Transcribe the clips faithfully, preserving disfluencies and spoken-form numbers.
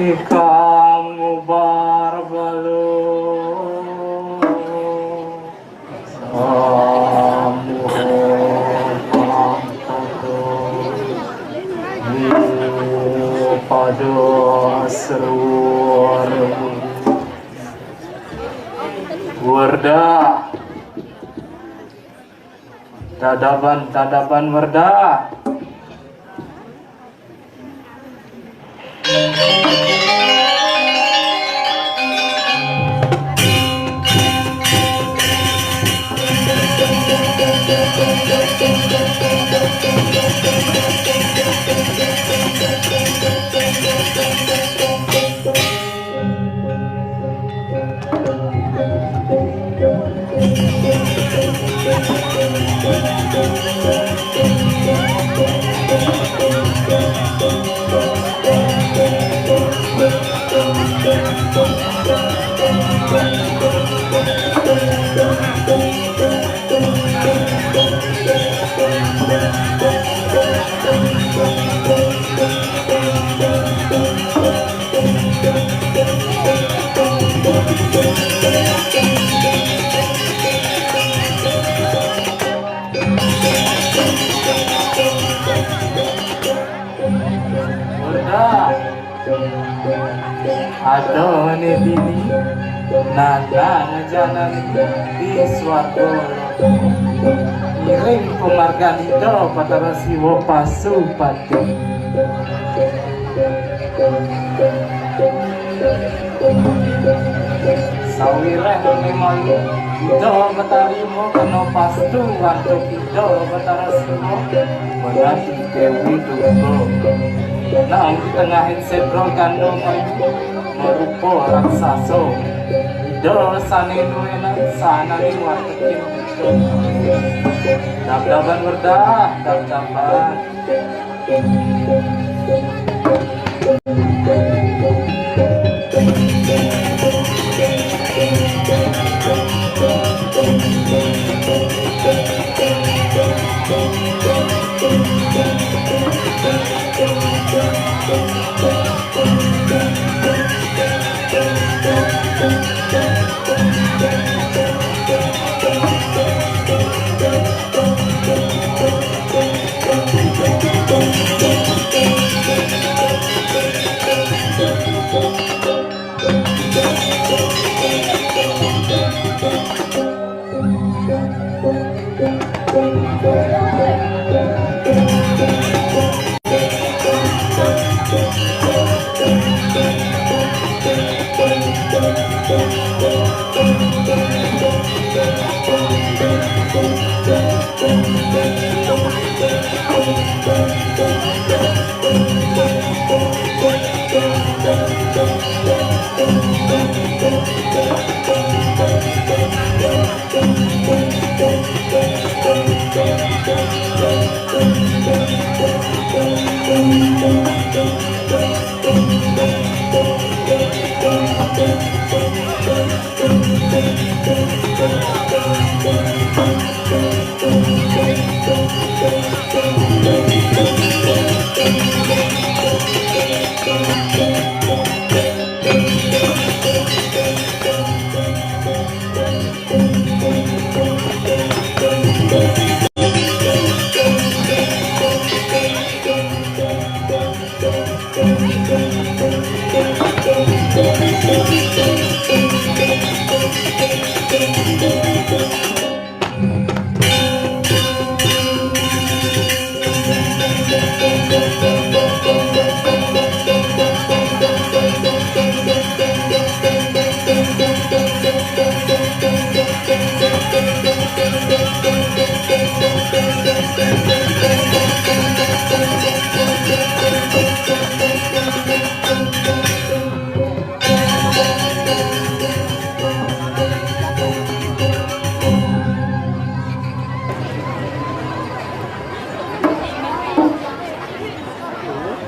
Kang ubar balu. Amuhun pangkatun. Pada seruar. Werda. Tadaban, tadaban, Werda. Murda. Adone bini, nanang janani di swarga loka. Ngiring pamargan Ida Batara Siwa Pasupati. Sawiréh ané malu, Ida Batari Ima kena pastu antuk Ida Batara Siwa, menawi Déwi Durga. Nang di tengahing sétra gandum ayu, marupa raksasa. Ida sané nuénang sananing watekin Ida. Dabdaban werdah, dabdaban.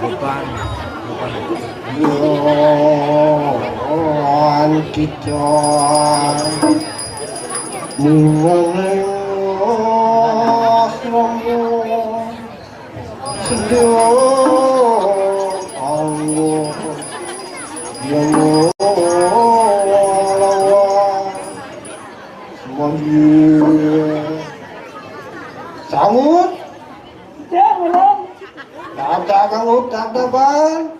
Bukan, bukan. Yo, kita niwang sedang Allah. Ada Kang Ut, ada Bang.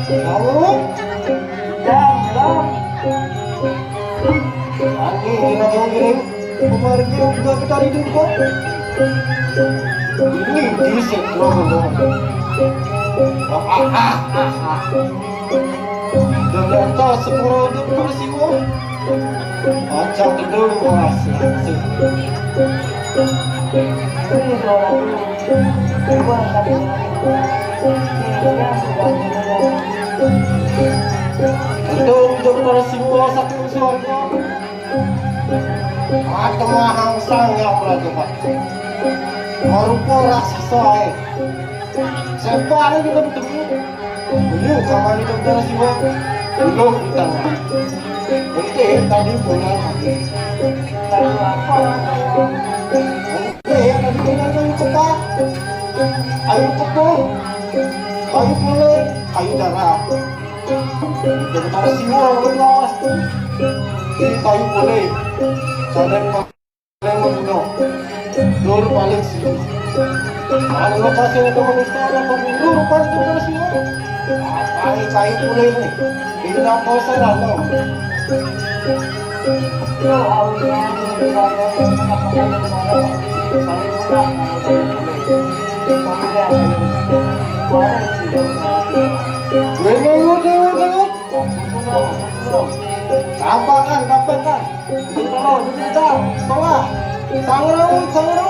Lalu, jam, jam. Angin, angin. Kemarin juga kita ridin kok. Ini berisik, loh, loh. Ah, ah, ah, ah. Jakarta sepuluh Jember Siwung. Acak gedung, wah, sih. Gedung Jember Siwung satu suarga. Atau mahang sang yang berada. Marupa raksasa, eh. Siapa ada juga bertemu? Dulu kawan itu terus juga. Belum ditanya. Oke, tadi punya lagi. Oke, tadi punya kayu cepat. Kayu tepung. Kayu pulih. Kayu darah. Jadi taruh siwang, lu ngawas. Ini kayu pulih. Sadar. Yang membunuh. Lur paling sini. Anu lokasi itu manusia, ada pemilu, paling itu manusia. Apa ini kain kulit nih? Ini nggak bosan, atau? Ini, ini, ini, ini. Tampakan, tampakan. Setelah, setelah. Sangrau, sangrau.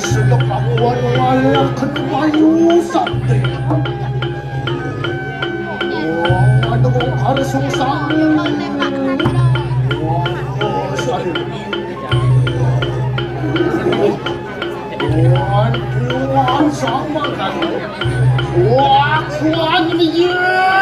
Sedek aku anu ngalih kena bayu sakti. Wah, ada kok harus sungsang. Wah, oh, sorry. Wah, Tuhan sama kan. Wah, Tuhan dia.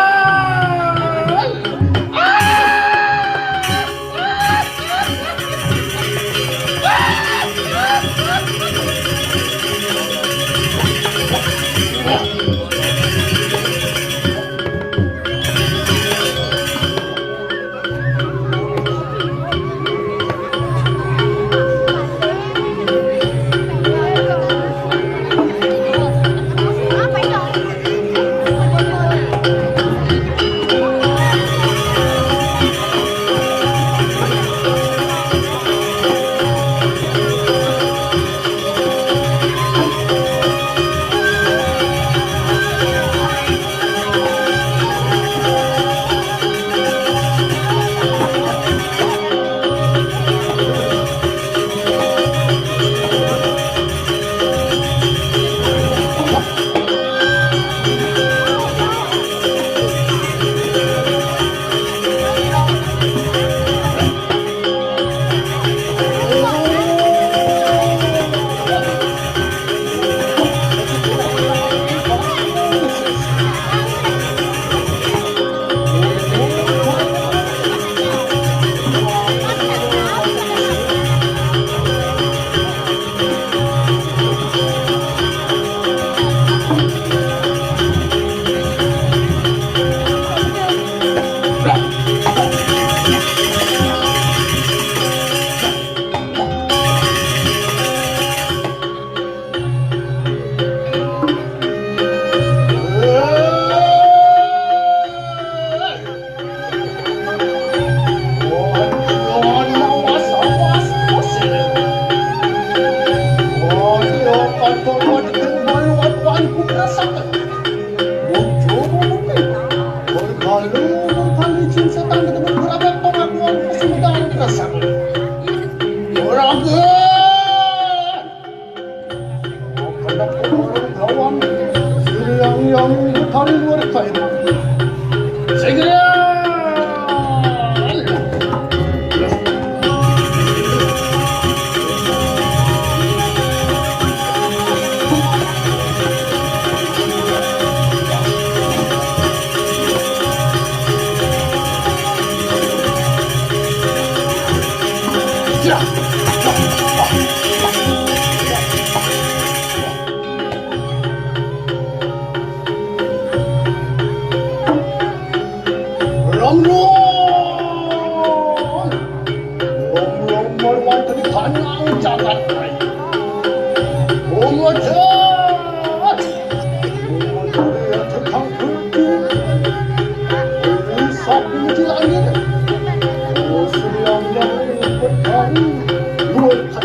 Rom rom, rom rom, mawar mawar tadi kanang jagat ai. Rom aja, rom aja, aja kang kutu. Rom sapi di langit. Rom suriang yang berkari. Rom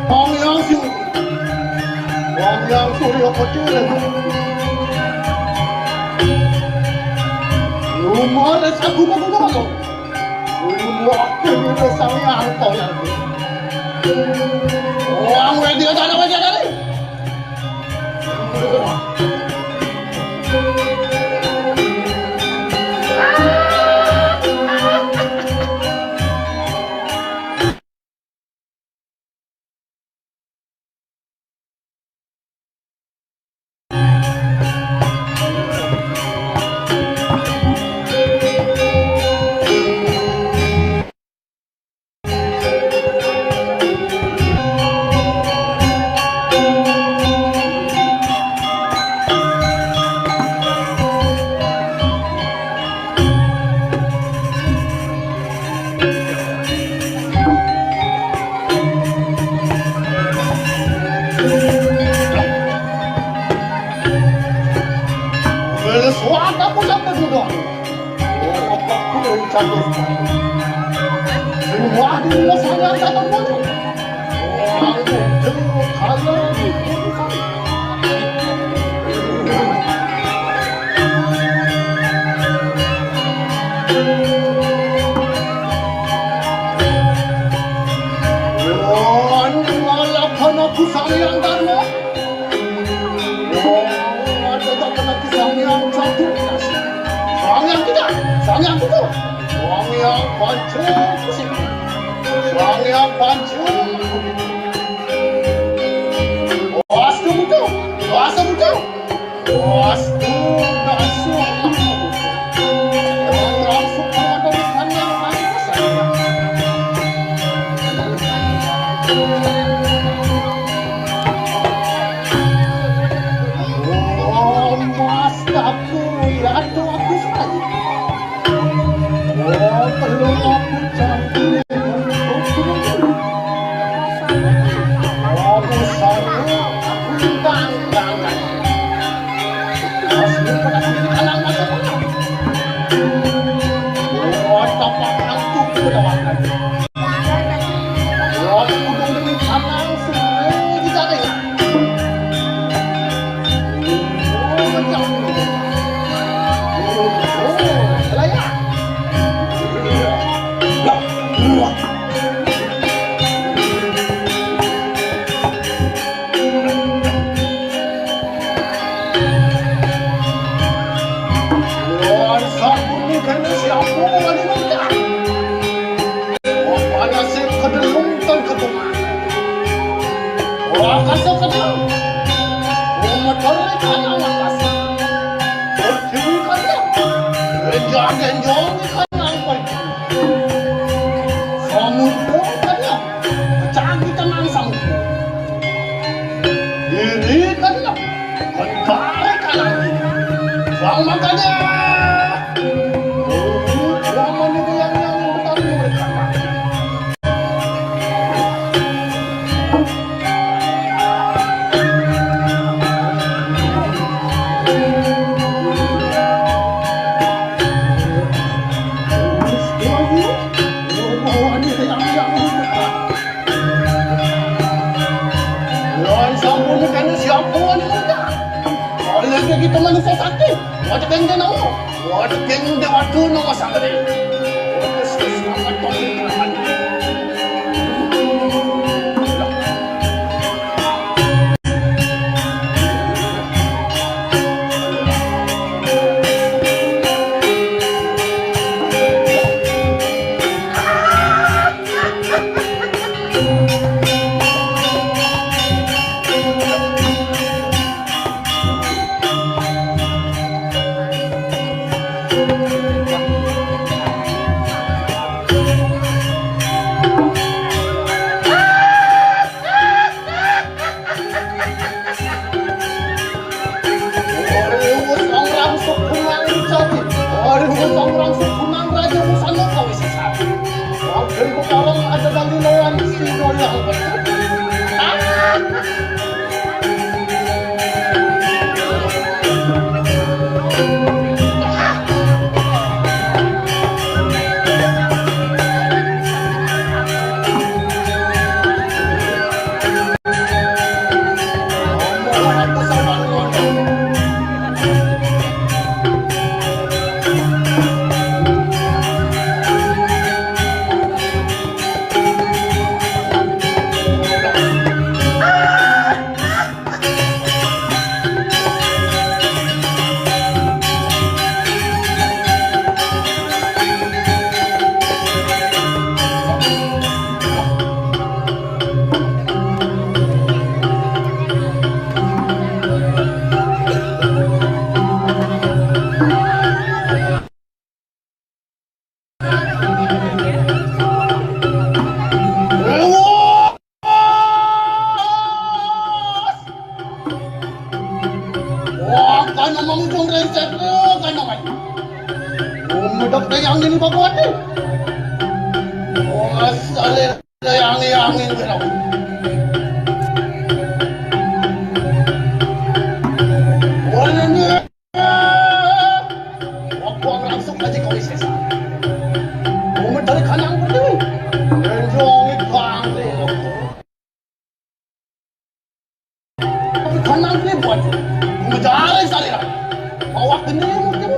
Wong Yang Su-, Wong Yang Surya Putih. Lumales aku mengumumkan. Lumales aku Sang Yang Tau Yang. Wong wedi ada wedi ada. Wis, wah, aku sampe duduk. Wah, aku yang jatuh. Wah, di rumah saya jatuh dulu. Wah, itu jenguk, ayo. Wah, ini malah karena aku sayang karena. Wah, ada tak kena pisang yang jatuh. Sang yang kita, sang yang kita. Sang yang pancung ke situ. Sang yang pancung. Awas tu muka, awas tu muka. Awas tu, tak suka. Orang suka ada di sana, orang suka. Oh, mas aku, ya tu aku sekali. Oh, perlu aku cantik. Oh, aku sana, aku tanggang. Mas, lu pada sini kanan mata mana? Oh, tapak aku, aku dah makan. Wah, sabun ni kena siapa lagi minta? Wah, panas sih, kedelung dan ketupat. Wah, kasar kedelung. Wah, motor ni kalah lah kasar. Wah, curi kedelung. Reja genjong ni kalah apa? Samudra kedelung. Pecah kita nang samudra. Diri kedelung. Kentara kalah. Bang makanya. Bang mana yang yang yang bertarung mereka. Lawan sampun kena siapa ni kita? Oleh kita manusia sakit. Wajah kende nama. Wajah kende waktu nama sakit. Wajah selamat pagi. Orang orang suku nang cari. Orang orang suku nang raja busana kau sisa. Makin kepala ada dari lawan si doyang. Ngomong jong rencet lo kan, kan. Umedok dayang ini bakuat nih. Wah, sale dayang yang ini, kan. Wah, ini. Wah, buang langsung aja kau isi. Mau mencari kandang berdua. Enjoy bang. Kandang ini buat. Mau mencari salira. Bawa gede mungkin.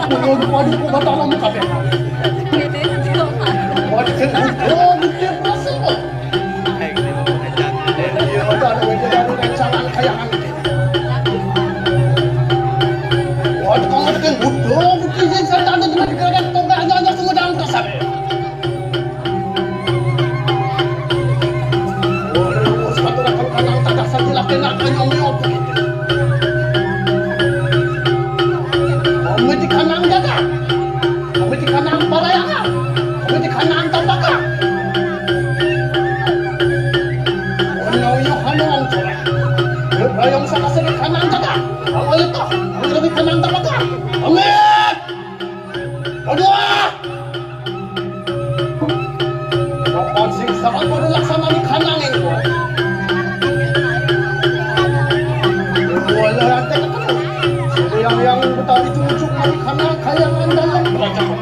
Aku lupa di kota lama kabeh. Waduh, waduh, waduh, waduh. Iya, waduh, waduh, waduh, waduh, waduh, waduh. Waduh, kamu tekan budok, budok, sing saya tanda teman kerajaan tongkat aja, aja semua dalam kasar. Waduh, sepatu nak kalau kanang tak ada satu lah kena kanyang ni apa gitu. Kamu di kanang jaga. Kami di kanang parayangan. Kami di kanang tapakan. Ono yo hanu wong curah. Yo rayong sama segi kanang taga. Kamu itu, kami lebih kanang tapakan. Amit. Aduh. Papan sing sangat pada laksana di kanang ini. Wala rantai ketemu. Yang yang Betawi cucuk mari kanang kayangan dalam kerajaan.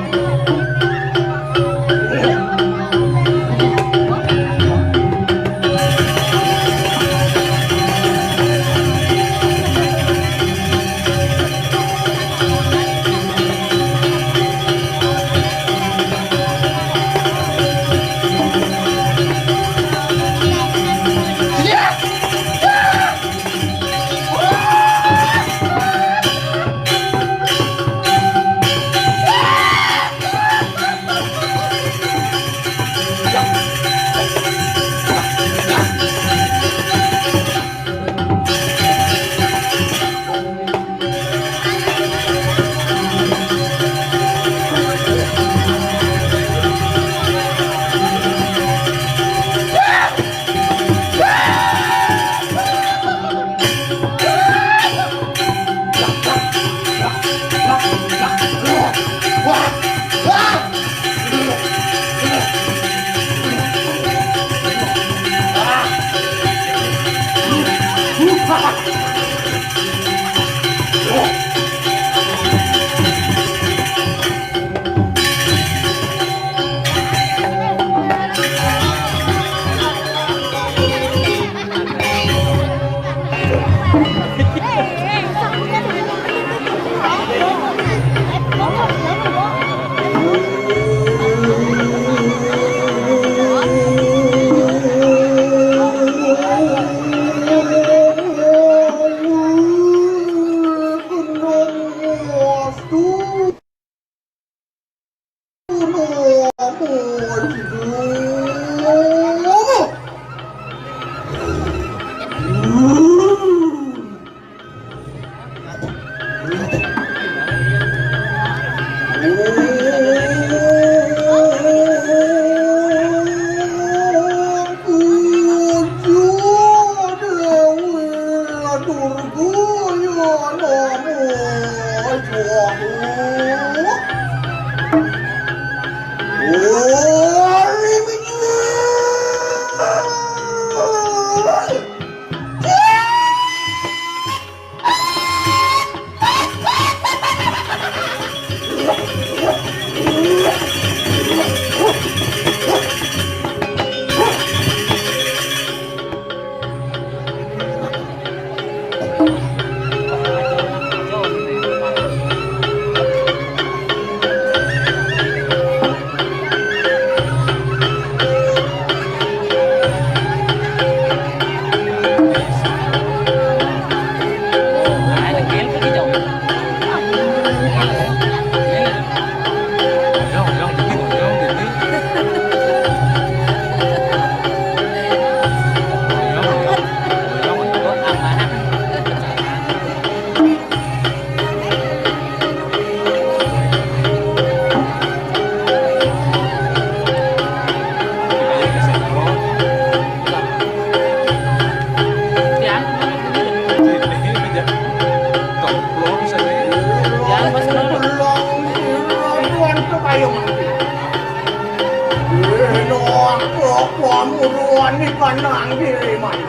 Kayo mangke. Eh, no, aku, aku amuruan ikan nang diri man.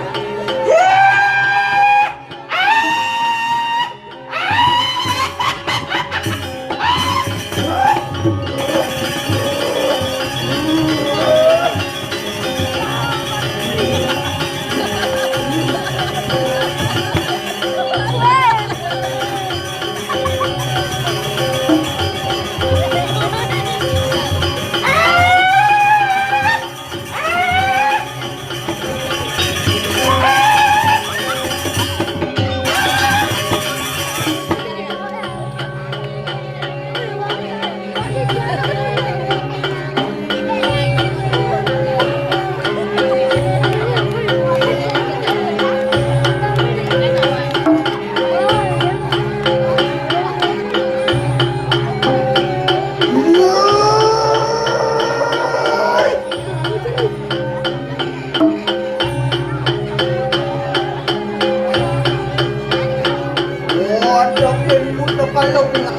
Waduh, kene muda kalau kena.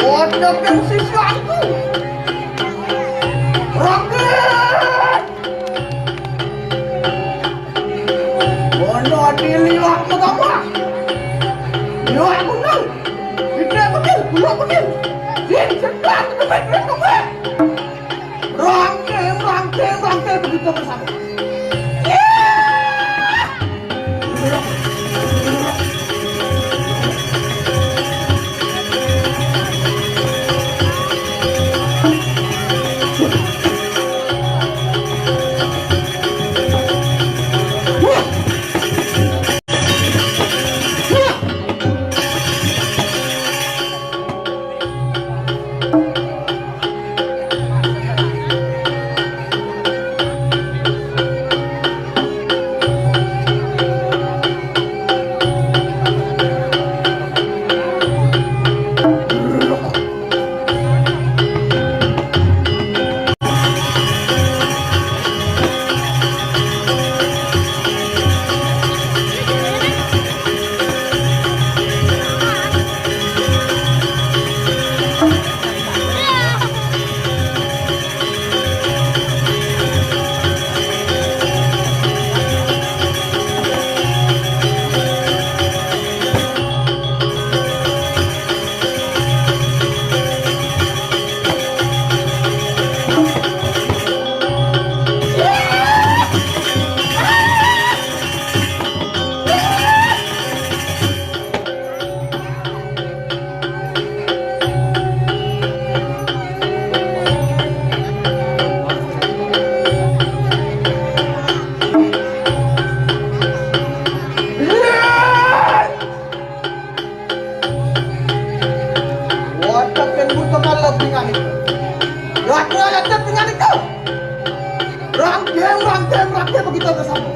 Waduh, kene siswaku. Roket. Ono diliwak megawa. Liwak gunung. Gede betul, gulung betul. Sing sedang demet demet. Rangke, rangke, rangke begitu bersama. Wataken buta kalab dengan itu. Rata rata dengan itu. Rangkem, rangkem, rangkem begitu bersama.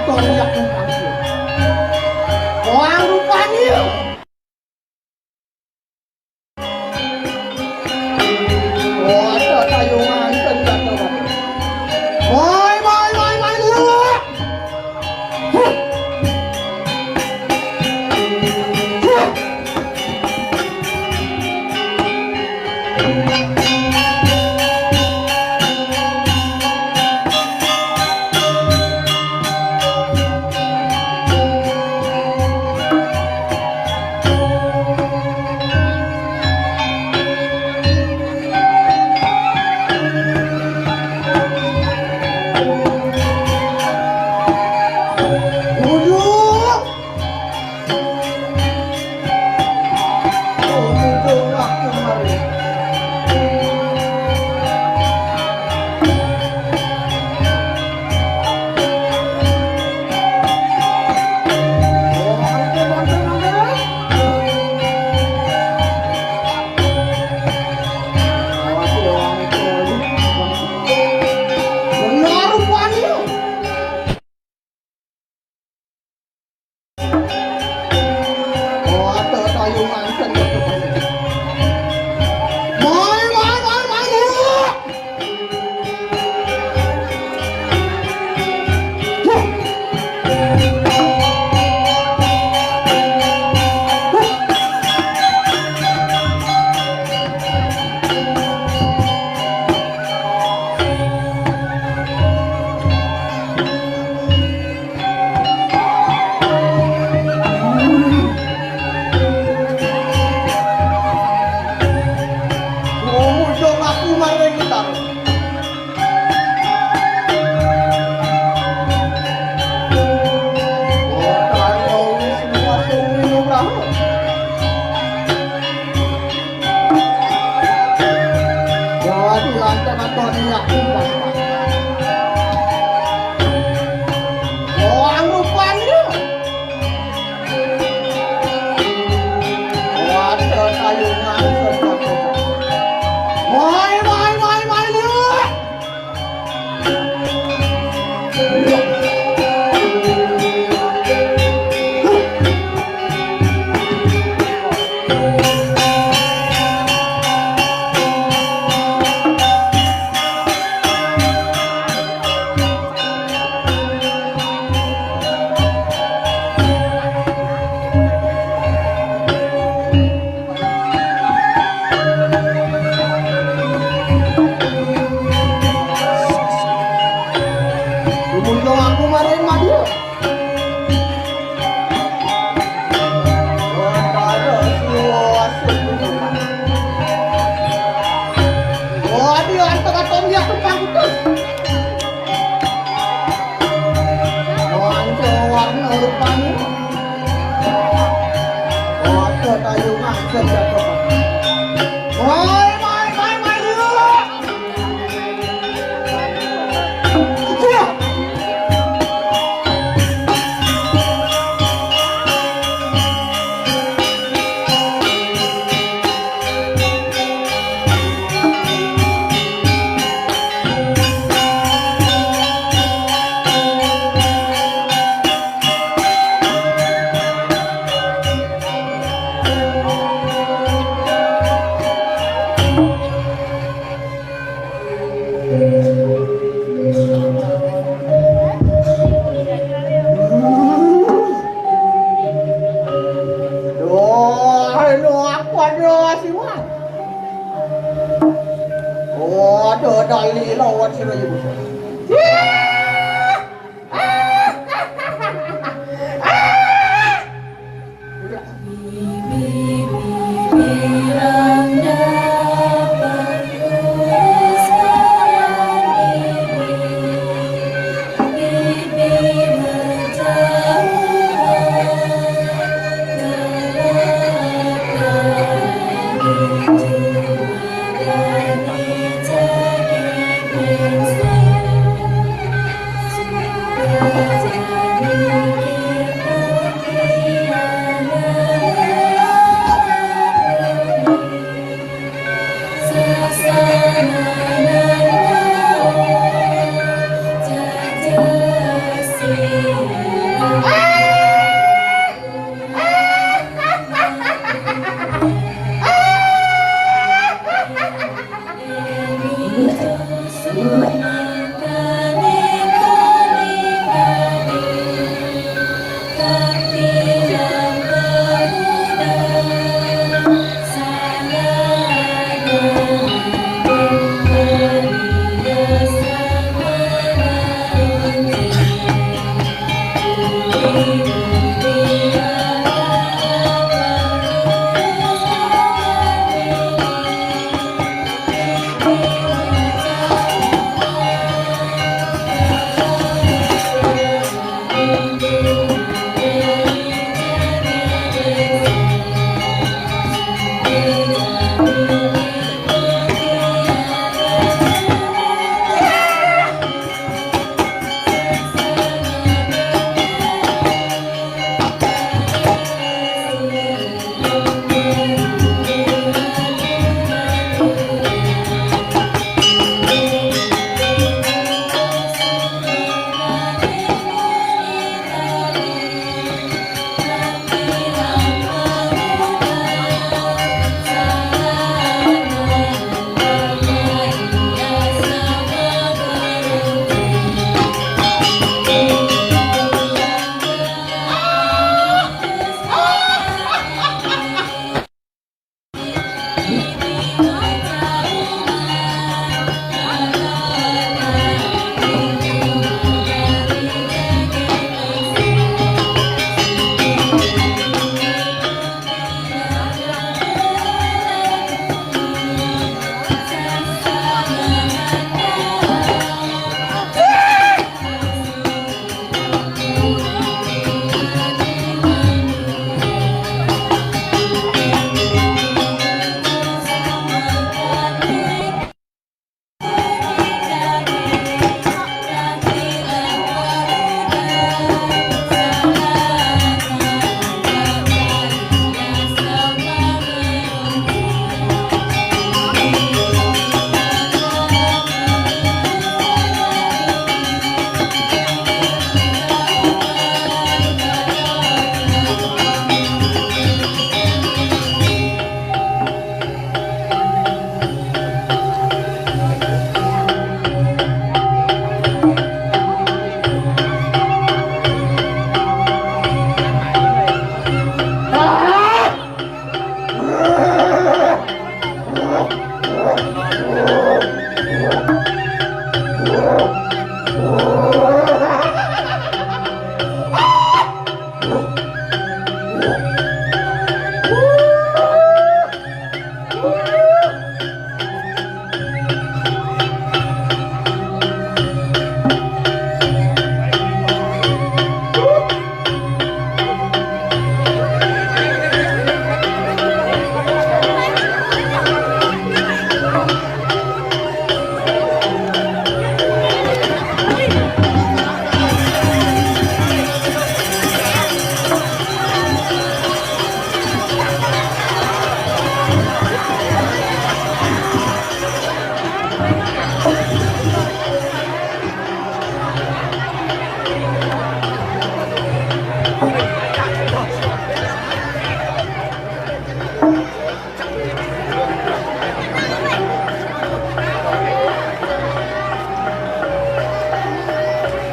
Toriak yang tangkil. Wah, rupanya. Wah, ada tayo mantan, ada tayo mantan. Mai, mai, mai, mai, lewat. Huh. Huh. Ngomong dong aku maring utang. Wah, kaya wis masuk minum raho. Jadi lancar atau niat. Wah, rupanya. Wah, ada kayu ngancer. Mai, mai, mai, mai, liwat. Dumun doang aku marahin mah dia. Waduh, antuk atom dia tuh pangkus. Waduh, warna rupanya. Waduh, kayu macet ya, Pak. Woi, mai, mai, mai dulu.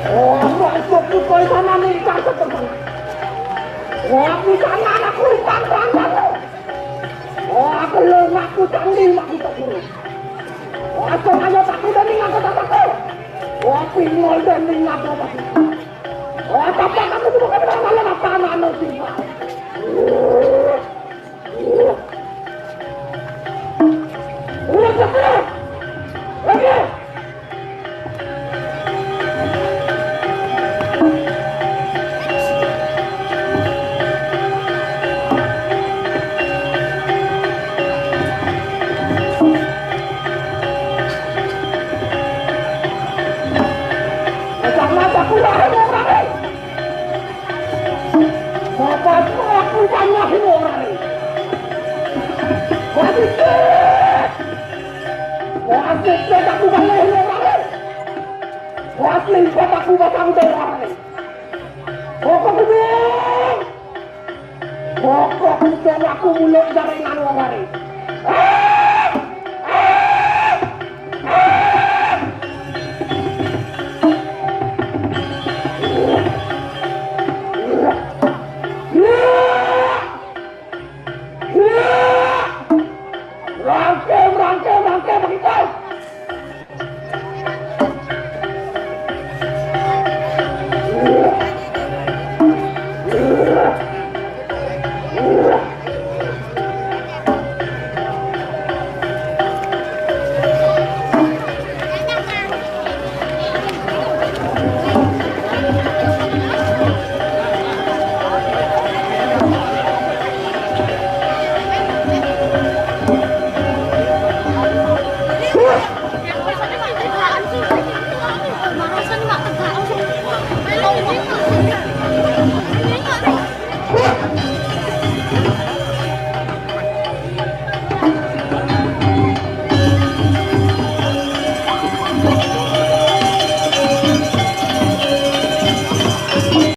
Oh, aku, aku, aku, kau sana nih, tak ketemu. Oh, aku sana, aku tak ketemu. Oh, aku lemah, aku tanding, aku tak turun. Oh, aku ayo tak kuda nih, aku tak tahu. Oh, aku ingol dan nih, aku tak tahu. Oh, tak apa, aku tuh bukan orang malam apa, anu, sih. Bapakmu aku tanyahin orang ini. Waduh, cek. Waduh, cek, aku balehin orang ini. Waduh, bapakku, bapakku dari orang ini. Kok Pokok ucap aku mulut jaringan wong hari.